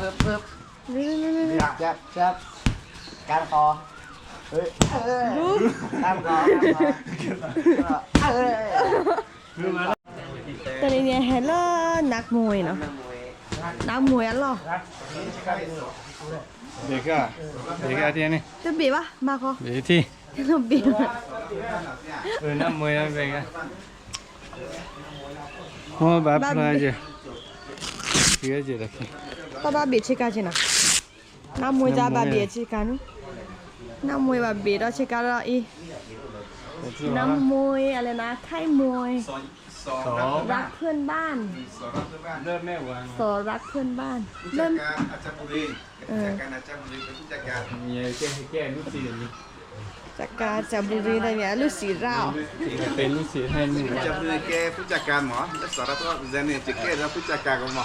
ปึ๊บ ปึ๊บ จับ จับ ก้านคอ เฮ้ย ก้านคอ ก้านคอ เออ တနံၤန့ၣ်ဟဲလၢနးမွေနီၤ, နးမွေအလီၢ်, ဘ့ၣ်ကါ, ဘ့ၣ်ကါထံၣ်န့ၣ်, တဘ့ၣ်ဘၣ် မၤခီ, ဘ့ၣ်ထံၣ်, တဘ့ၣ်ဘၣ်, နးမွေဘ့ၣ်ကါ, မ့ၢ်ဘၣ်ဖျါက့ၤ, ဖျါက့ၤလီၤ, ပဘၣ်ဘ့ၣ်ဆ့ကၤက့ၤနီၤ, နးမွေကဘၣ်ဘ့ၣ်ဆ့ကၤနီၤ, နးမွေဘၣ်ဘ့ၣ်ဒီးဆ့ကၤဒီးအံၤ, နးမွေအလဲၣ်နၤ ไทยมวย รักเพื่อนบ้าน สอรักเพื่อนบ้าน เริ่ม จากกาญจนบุรี แต่เนี่ย ลูกศิษย์เรา เป็นลูกศิษย์ให้หมู่ จะเพื่อแก้ผู้จัดการหมอ แล้วสอรักก็เจนี่จะแก้แล้วผู้จัดการก็หมอ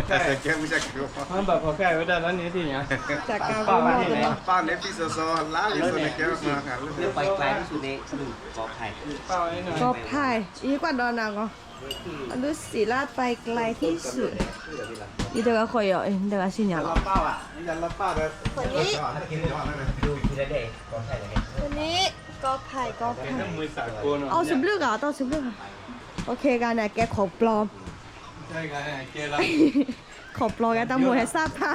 แต่แก้ผู้จัดการก็หมอ ห้องแบบพอแก้ไว้ได้แล้วนี่ที่เนี้ย จากกาญจนบุรี ป้าเนี่ยพี่สอสอล้าเลยสอแก้มาค่ะ เพื่อไปไกลที่สุดในหมู่กอไผ่ กอไผ่ อีกกว่าดอนนางเหรอ ลูกศิษย์เราไปไกลที่สุด อีเดียวก็คอยอ่ะ เดียวก็สิเนี่ยเหรอ คนนี้ คนนี้ กอไผ่ กอไผ่ เอาสิบลูกเหรอ ต้องสิบลูกเหรอ โอเคกันนะ แกของปลอม ของปลอม แกต้องมวยให้ทราบผ้า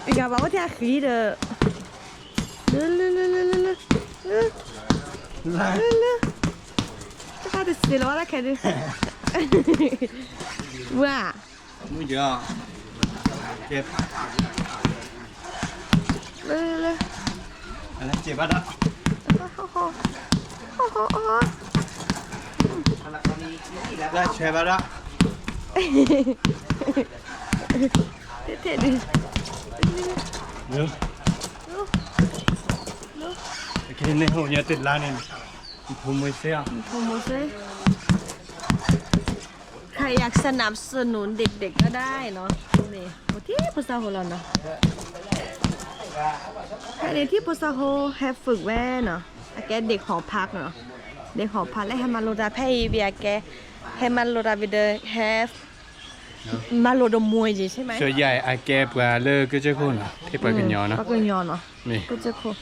อีกอย่างบอกว่าที่อาขีเด้อ လၢလၢလၢလၢလၢ တခါတစံးလီၤဝဲဒၣ်ခဲဒု ဝါ မုၢ်ယီၤ ကဲ လၢလၢလၢ အလၢကဲဘၣ်ဒၣ် လၢဆဲဘၣ်ဒၣ် ထဲထဲဒု လၢ โอเค นี่โห อย่าติดร้านนี่ ผมมือเสีย ผมมือเสีย ใครอยากสนับสนุนเด็กๆก็ได้เนาะ นี่ โอ้ ที่ภาษาโฮลาเนาะ แค่นี้ที่ภาษาโฮ แฮฝึกแว่เนาะ အကဲ เด็กหอพักเนาะ เด็กหอพัก လၢဟဲမၤလိတၢ်ဖဲအံၤ ဘၣ်အကဲ ဟဲမၤလိတၢ်ဘၣ်ဒီး ဟဲ မၤလိဒီးမွဲက့ၤ ใช่ไหม ส่วนใหญ่ အကဲပှၤလၢကစၢၢ်ခိၣ်နီၤ ထဲပှၤကညီနီၤ ပှၤကညီနီၤ ကစၢၢ်ခိၣ်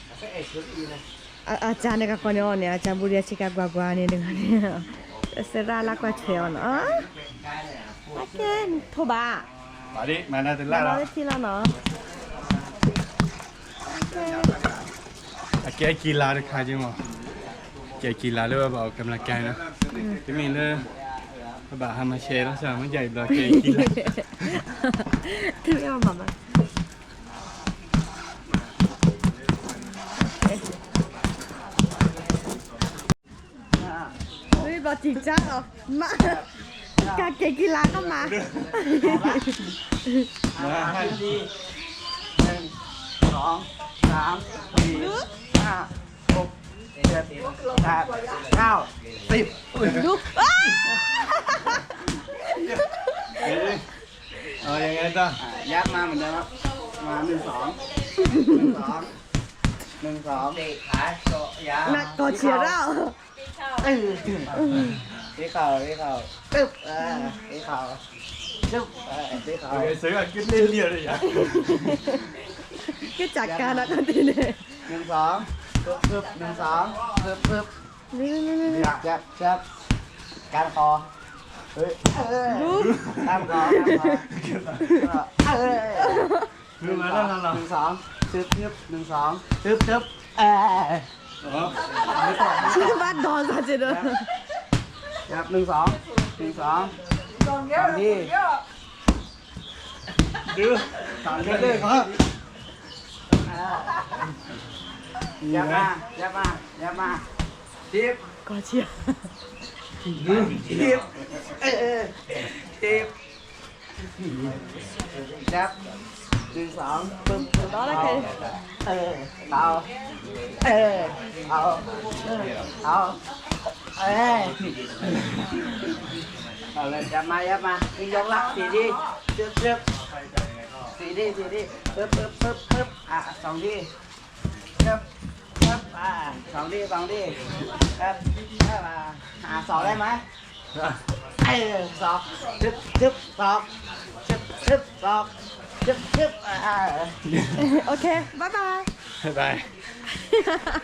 အကၢန့ၣ်ကကီန့ၣ်အီၤန့ၣ် အကၢဘူဒံးအဆ့ကၤကွၢ်ကွၢ်န့ၣ် စရၣ်လၢကွၢ်ထွဲအီၤနီၤ အကဲ ထိၣ်ဘၣ် မၤတလၢ မၤလီၤထံလီၤနီၤ အကဲကံလၤတခါက့မး ကဲကံလၤလၢဘၣ်အီၤကမျၢၢ်ကဲနီၤ တမ့ၢ်လၢ ဘၣ်ဟးမၤရှဲလီၤ ဆၢမ့ၢ်ကဲအံၤဘျီကဲကံလၤ တမ့ၢ်ဘၣ်မၤ ဝံၤဘျီတံၢ်ကၢ်လီၤ မး ကးကဲကံလၤကမၤ หนึ่ง สอง สาม สี่ ห้า หก เจ็ด แปด เก้า สิบ ดู เอายังไงต่อ อ่ะ ยับมาเหมือนเดิมครับ มา หนึ่ง สอง หนึ่ง สอง หนึ่ง สอง เตะขาเจาะยาง นักกองเชียร์เรา เออ ตีเข่า ตีเข่า ตึ๊บ อ่า ตีเข่า ตึ๊บ อ่า ตีเข่า โอเค เสือก็เล่นเรียบเลยอ่ะ ก็จัดการนะตอนนี้เนี่ย หนึ่ง สอง ปึ๊บ ปึ๊บ หนึ่ง สอง ปึ๊บ ปึ๊บ จับ จับ ก้านคอ เฮ้ย เออ ก้านคอ ก้านคอ เออ หนึ่ง สอง หนึ่ง สอง ตึ๊บ ตึ๊บ หนึ่ง สอง ตึ๊บ ตึ๊บ เออ อ๋อ บ้านดอนซะเจเด้อ ครับ หนึ่ง สอง หนึ่ง สอง สองที ดื้อ สองที เด้อครับ อ่า ยับมา ยับมา ยับมา สิบ กองเชียร์ สิบ เออ เออ สิบ จับ หนึ่ง สอง ปึ๊บ เอา เออ เอา เออ เอา เอา เออ เอาเลย จับมา จับมา นี่ยกละ สี่ที จึ๊บ จึ๊บ สี่ที สี่ที ปึ๊บ ปึ๊บ ปึ๊บ ปึ๊บ อ่ะ สองที ครับ ครับ อ่า สองที สองที ครับ ครับ อ่า อ่า สองได้ไหม เออ Tip, tip, top. Tip, tip, top. Tip, tip, ah. Okay, bye bye. Bye bye.